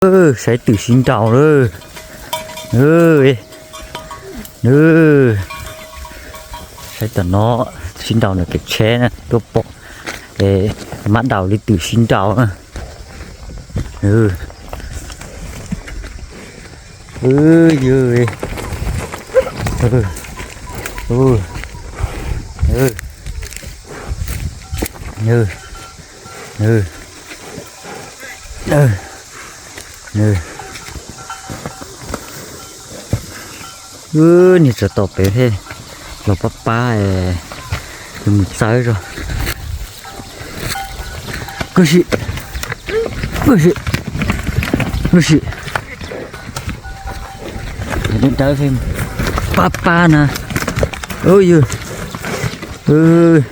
Saib twm sib nraus lawm. Saib tom no, sib nraus ntawm kev tsheb na, tuaj pom mab daus li twm sib nraus na. Niag tsov tom pem thiab, los pab pab, mus txawb zog. Kub si, kub si, kub si. Dawb dawb thiab, pab pab na. Ub yug. Ub,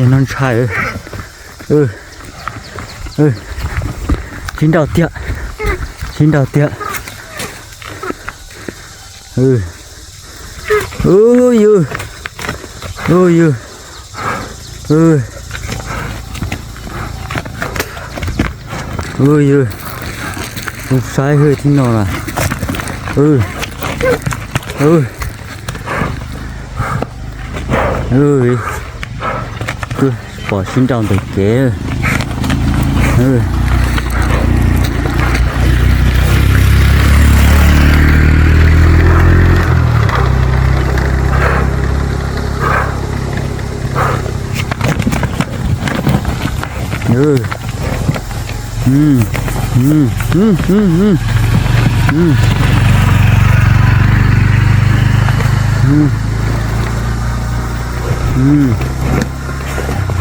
no ntshai. Sib nraus tiag, sib nraus tiag. Ub yug, ub yug, ub yug, kuv saib hwj tib no na. Pom sib nraus ntawm kev.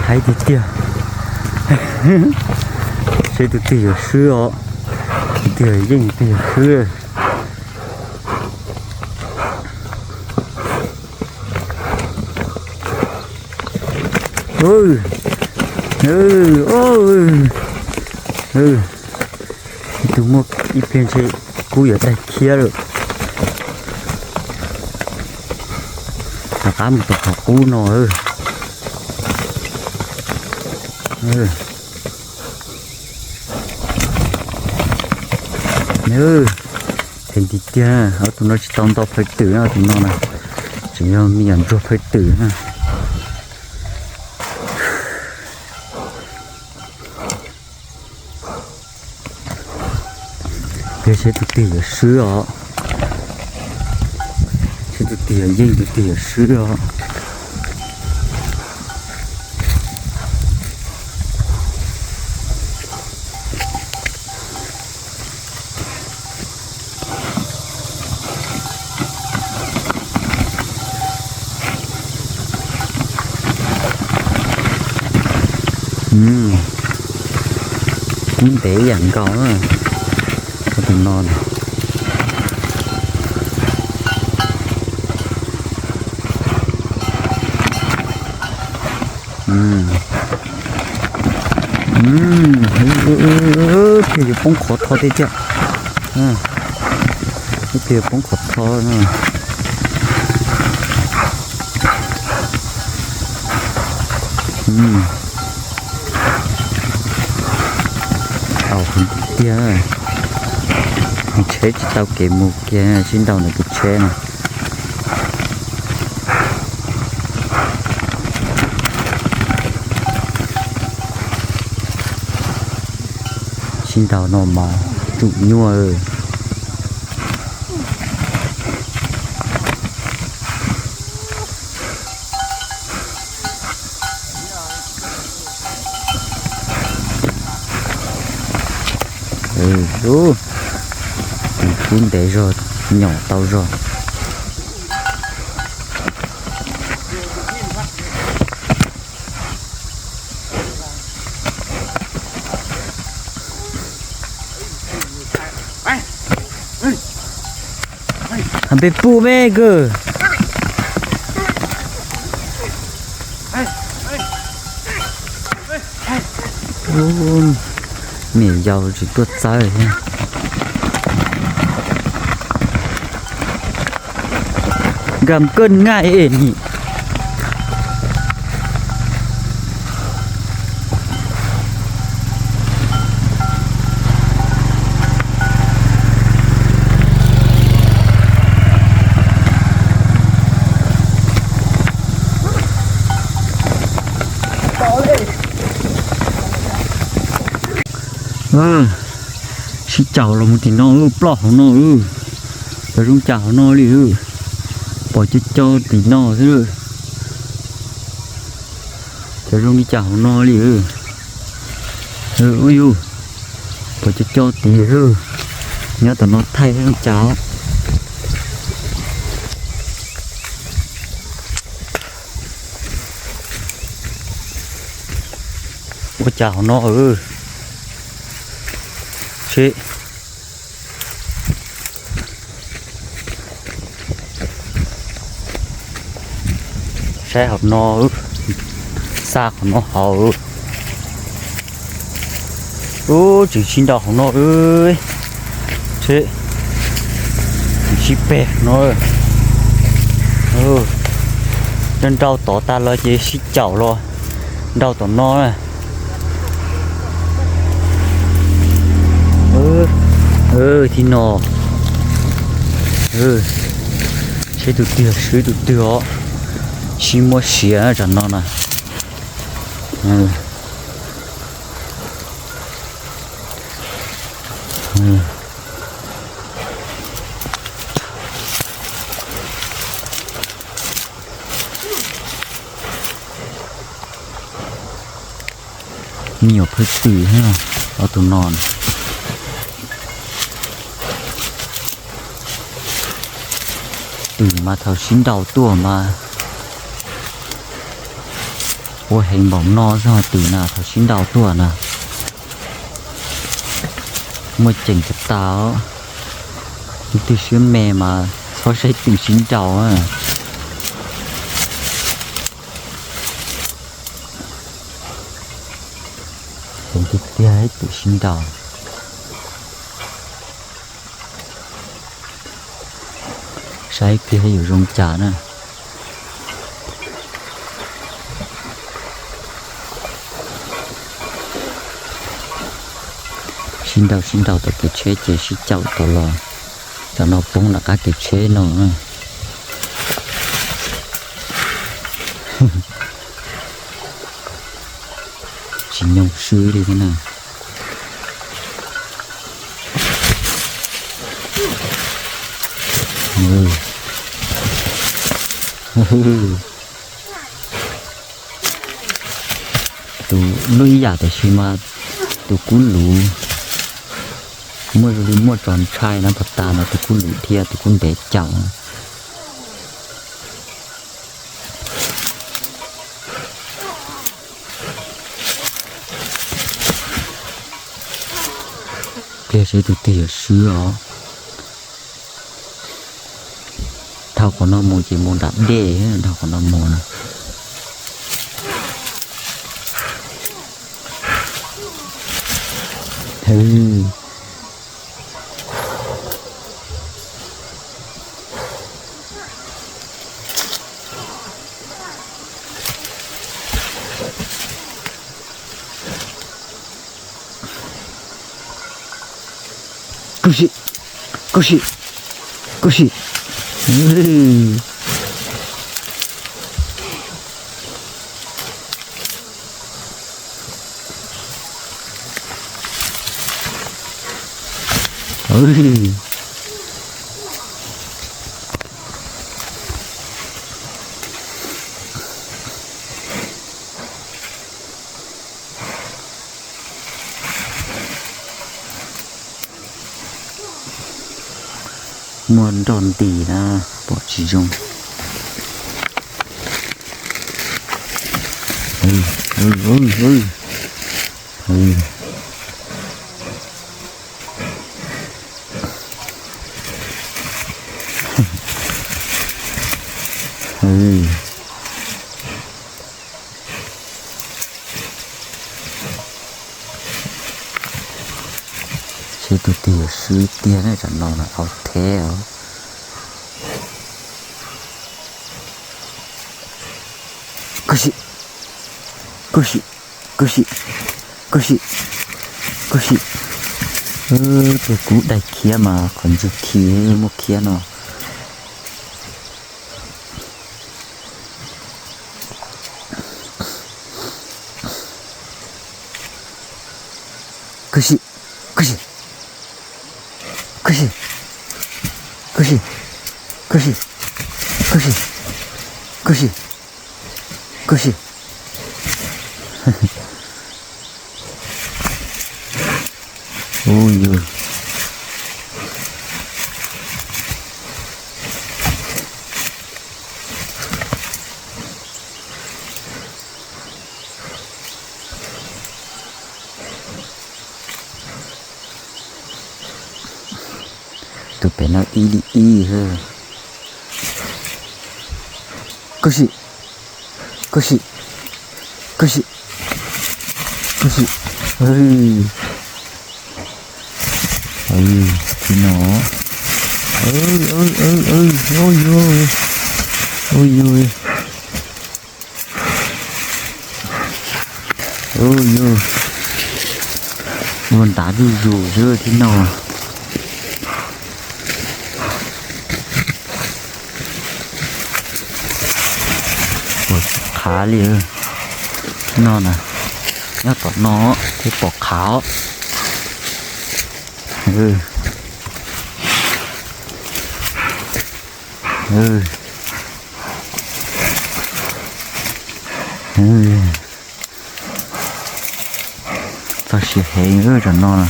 Haib tiag tiag. Seb tus twg yuav swb os. Tus twg yeej tus twg yuav swb. Ib tug muaj ib pliag ntshe kub yuav daig khiab lawm. Rov qab mus tom qhov qub no. Heev tiag tiag, ob tug no tsis tau nto phawj twm na, ob tug no na, tseem yog me nyuam ntsuag phawj twm na. Peb seb tus twg yuav swb os. Seb tus twg yuav yeej tus twg yuav swb os. Kub ntev ib yam nkaus na, tus no na. Ib pliag yuav poob qhov tho tiag tiag. Ib pliag yuav poob qhov tho. Tau heev tiag, tsheb tsis tau kev mus kiag, sib ntaus ntawm tus tsheb no. Sib ntaus no mas tsum nyuaj. Tus kub ntev zog, nyom tau zog. Peb pub me kawg. Ub, niam yau tsis tuaj txawb thiab. Gam koj naj es nim. Sib caum los mus tim no, ploj hauv no, cov zoo cas hauv no li, pom cov cov tim no xwb. Cov zoo li cas hauv no li. Ub yug, pom cov cov tid, nyob tom no thaij zoo cas. Ua cas hauv no, seb. Saib hauv no, xa qhov no hauv. Ub, tseem sib nraus hauv no, seb, tseem sib peg no. Nrau tod tas los ces sib caum los nrau tom no na. Thib no, seb tus twg swb tus twg os, sib muab siav tsam no na. Me nyuam phwj twm, ob tug no. Twm mas thaum sib nraus tuaj mas ua heev npaum no xwb, twm na thaum sib nraus tuaj na muaj ceem tag tas. Leej twg siab me mas txhob saib twm sib nraus. Heev tiag tiag twm sib nraus. Saib kiag yuav zoo cas na. Sib nraus sib nraus tom kev tsheb ces sib caum tau los, cov no poob nram qab kev tsheb no. Tsis nyoo swb li thiab na. Tus lub ib yam tam sim mas tus kub luv, muaj zoo li muaj tso ntshai no pov tas no, tus kub luv thiab tus kub ntev caum. Pliag seb tus twg yuav swb os. Dhau qhov no mus ces mus nram dej, dhau qhov no mus na. Kub si, kub si, kub si. Muaj nroj nti na, pom tsis zoo. Tus twg yuav swb tiag ne, tsam no na au theb os. Khuv xim, khuv xim, khuv xim, khuv xim, khuv xim. Tus kub dai khiab mas qhov ntswg khi muaj khiab no. Khuv xim, khuv xim, khuv xim, khuv xim, khuv xim, khuv xim, khuv xim, khuv xim. Ui yus. Tus pem no ib li ib. Khuv xim, khuv xim, khuv xim, khuv xim. Tib no. Ua yus, ua ntav zuj zus xwb tib no. Ua tsis qhav li. Tib no na, nyob tom no thiaj pom qhav os. Txog siav heev tam no na.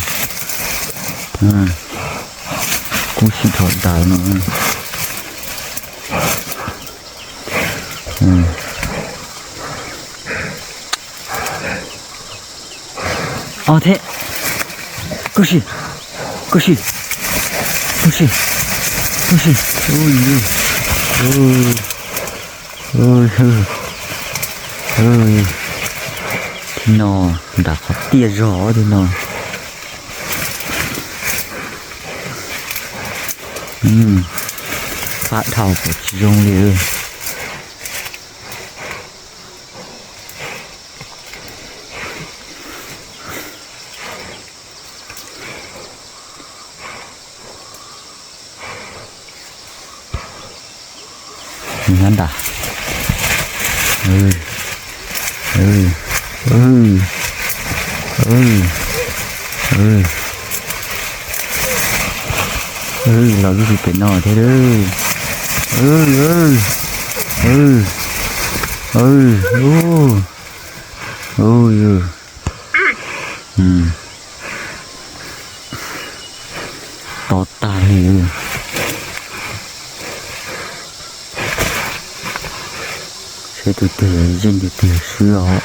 Kub sib dhos daws no. Ob thiab. Khuv xim, khuv xim, khuv xim, khuv xim. Tib no, nram qhov tiaj zog tib no. Fab dhau kom tsis zoo li. Nyob nram. Los zuj zus pem no thiab. To tag li. Seb tus twg yeej tus twg swb os.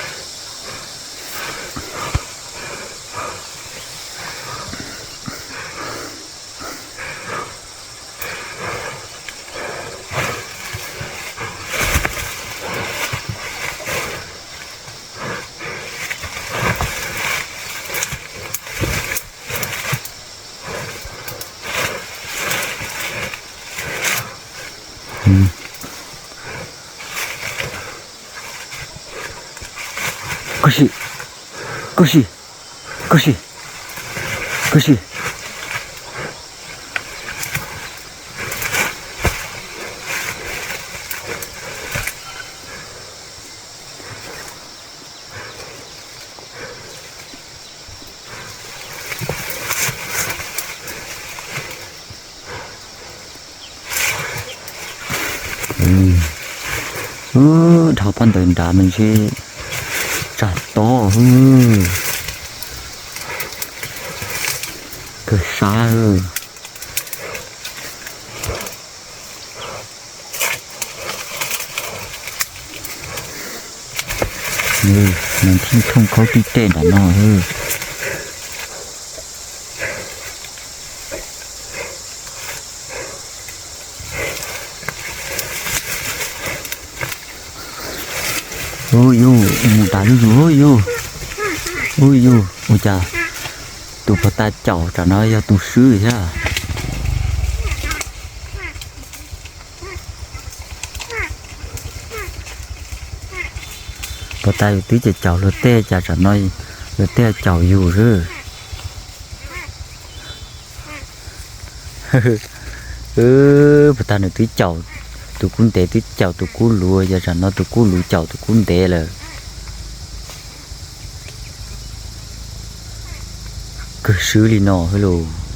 Khuv xim, khuv xim, khuv xim, khuv xim. Dhau pab ntawd nrad mas ntshe tsag tob. Kawg sab. Nws thiaj thooj khaub tij tej nram no. Ua yus, mus tas zuj zus ua yus. Ua yus, ua cas Tus puag ta caum tsam no yog tus swb thiab. Puag ta yus twb caum caum luag tej, cas tsam no luag tej caum yus xwb. Puag ta nws twb caum tus kub ntev, twb caum tus kub luv, yog tsam no tus kub luv caum tus kub ntev lawm. Kawg swb li no xwb lauj.